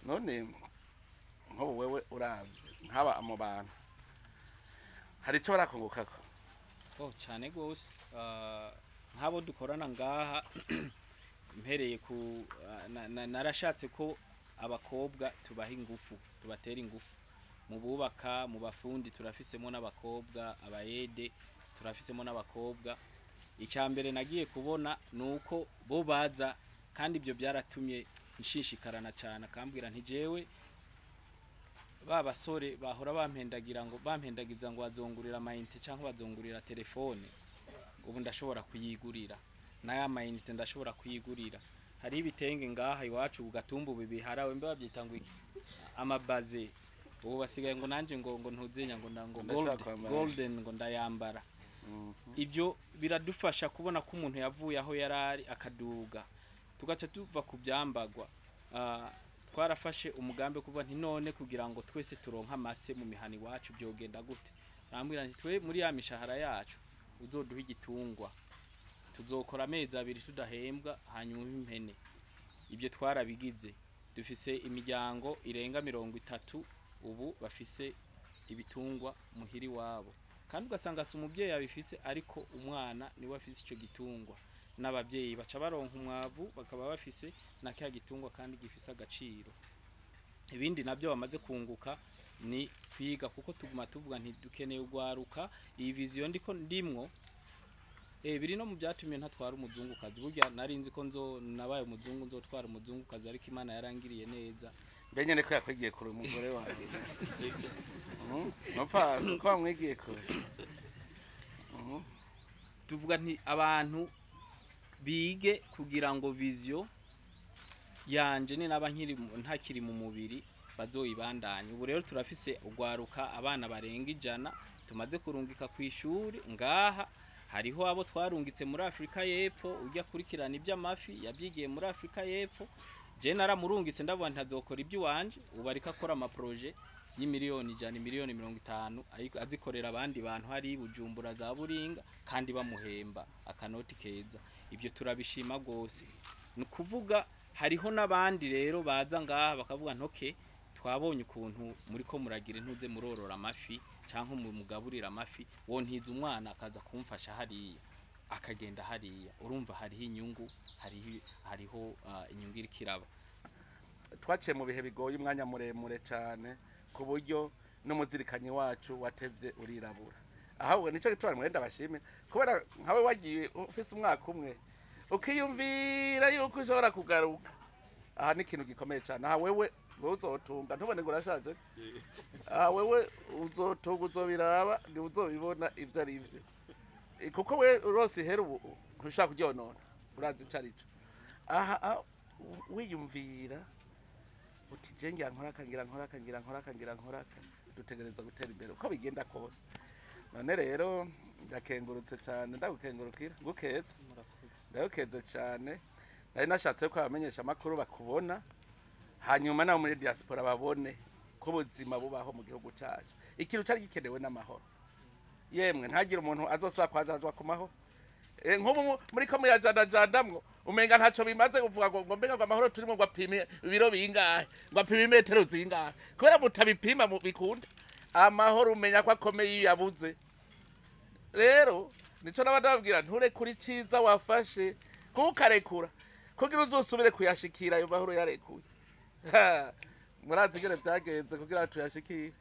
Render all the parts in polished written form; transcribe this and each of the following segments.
None nk'ubu wewe uravye nk'aba mu bantu hari ico barakungukako? Oh, cyane gose. Nk'abo dukorana ngaha, mpereye ku narashatse ko abakobwa tubaha ingufu, tubatera ingufu mu bubaka, mu bafundi turafisemo n'abakobwa, abayede turafisemo n'abakobwa. Icya mbere nagiye kubona ni uko bo baza, kandi ibyo byaratumye nshishikarana cyane, akambwira nti: "Jewe ba basore bahora bampendagira ngo bampendagiza ngo bazongurira ama unité cyangwa bazongurira telefone, ubu ndashobora kuyigurira, n'aya ma unité ndashobora kuyigurira." Hari ibitenge ngaha iwacu ku Gatumba ubu biharawe, mbe babyita ngo iki, amabaze, ubu basigaye ngo nanje ngo ntuzenya ngo ngo Ndashaka gold, kwambara. Golden ngo ndayambara. Ibyo biradufasha kubona ko umuntu yavuye aho yari ari akaduga, tugaca tuva ku byambagwa. Twarafashe umugambi wo kuvuga nti: "None kugira ngo twese turonke amase mu mihana iwacu byogenda gute?" Arambwira nti: "Twe muri ya mishahara yacu uzoduha igitungwa, tuzokora amezi 2 tudahembwa, hanyuma umpe impene." Ibyo twarabigize, dufise imiryango irenga 30 ubu bafise ibitungwa muhiri wabo, kandi ugasanga si umubyeyi abifise, ariko umwana niwe afise ico gitungwa, n'ababyeyi baca baronka umwavu, bakaba bafise na kya gitungwa kandi gifise agaciro. Ibindi nabyo bamaze kunguka ni kwiga, kuko tuguma tuvuga nti dukeneye ugwaruka. Iyi vision ndiko ndimwo biri no mu byatumye ntatwara umuzungukazi. Burya nari nzi ko nzo nabaye umuzungu nzotwara umuzungukazi, ariko Imana yarangiriye neza. Mbe nyene ko yakwigiye kure umugore wawe? Mupfasi ko wamwigiye kure? Tuvuga nti abantu bige kugira ngo vision yanje ni naba nkiri ntakiri mu mubiri bazoyibandanye. Ubu rero turafise ugwaruka, abana barenga 100 tumaze kurungika ku ishuri ngaha. Hariho abo twarungitse muri Afrika y'Epfo, ujya kurikirana iby'amafi yabyigiye muri Afrika y'Epfo. Je naramurungitse, ndavuga ntazokora iby'iwanje, ubu ariko akora ama projets y'imiliyoni 100, miliyoni 50, azikorera abandi bantu hari Bujumbura za Buringa, kandi bamuhemba akanoti keza. Ibyo turabishima rwose. Ni ukuvuga hariho n'abandi rero baza ngaha bakavuga ntoke: "Twabonye ukuntu muri ko muragira intuze, murorora amafi cyangwa mugaburira amafi, wontiza umwana akaza kumfasha hariya," akagenda hariya. Urumva hariho inyungu, hariho inyungu iriko iraba. Twaciye mu bihe bigoye umwanya muremure cyane, ku buryo n'umuzirikanyi wacu watevye urirabura. Ahubwo nico gituma mwenda bashime, kubera nkawe wagiye ufise umwaka umwe ukiyumvira yuko ushobora kugaruka aha, ni ikintu gikomeye cyane. Aha wewe uzotunga, ntubone ngo urashaje. Aha wewe uzotunga, uzobiraba, ni uzobibona ivyo ari vyo. Kuko we urose ihera ubu ntushaka kuryonona, urazi ico ari cyo. Aha wiyumvira uti: "Je ngira nkoraka, ngira nkoraka, ngira nkoraka, ngira nkoraka." Dutegereza gutera imbere uko bigenda kose. None rero ndakengurutse cyane, ndagukengurukira, ngukeze, ndagukeze cyane. Nari nashatse ko abamenyesha amakuru bakubona, hanyuma nabo muri diaspora babone ko ubuzima bubaho mu gihugu cyacu. Ikintu cyari gikenewe n'amahoro. Yemwe, ntagire umuntu azosubira kwajajwa ku mahoro. Nk'ubu muri ko muyajandajandamwo umenga ntacyo bimaze kuvuga ngo mbega ngo amahoro turimo ngo apime ibiro bingahe, ngo apime imetero zingahe, kubera mutabipima mu bikunda. Amahoro umenya ko akomeye iyo yabuze. Rero nico naba ndababwira: nturekure iciza wafashe, kuko ukarekura kugira uzosubire kuyashikira ayo mahoro yarekuye. Ha, murazi ingene vyagenze kugira tuyashikire.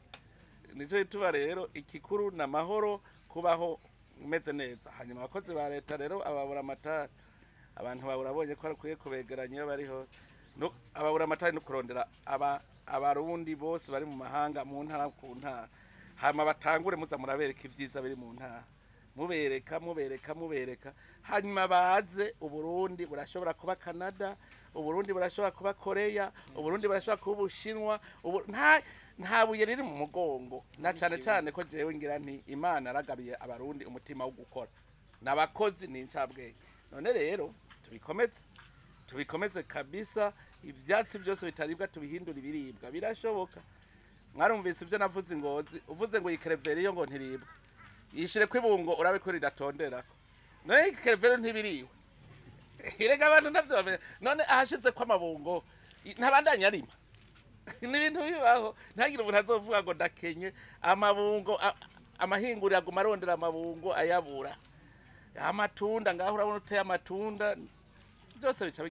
Nico gituma rero ikikuru ni amahoro, kubaho umeze neza. Hanyuma abakozi ba leta rero, ababura amatari, abantu babura ko akwiye kubegeranya iyo bari hose. Ababura amatari no kurondera aba abarundi bose bari mu mahanga, mu ntara ku ntara, hama batangure muza murabereka ibyiza biri mu ntara, mubereka, mubereka, mubereka, hanyuma baze. Uburundi burashobora kuba Canada, Uburundi burashobora kuba Korea, Uburundi burashobora kuba Ubushinwa. Nta buye riri mu mugongo, na cane cane ko jewe ngira nti Imana yaragabiye abarundi umutima wo gukora, n'abakozi ni incabwenge. None rero tubikomeze, tubikomeze kabisa. Ivyatsi byose bitaribwa tubihindura ibiribwa, birashoboka. Mwarumvise ibyo navuze ingozi, uvuze ngo ikereveriyo ngo ntiribwa, yishire kwibungo urabe ko ridatonderako. None ikereveriyo ntibiriwe? Erega abantu ntavyo bamenya. None ahashize ko amabungo ntabandanya arima? Ni ibintu bibaho, ntihagire umuntu azovuga ngo ndakenye. Amabungo, amahinguriro aguma arondera amabungo ayabura. Amatunda ngaho urabona uteye amatunda, byose bica.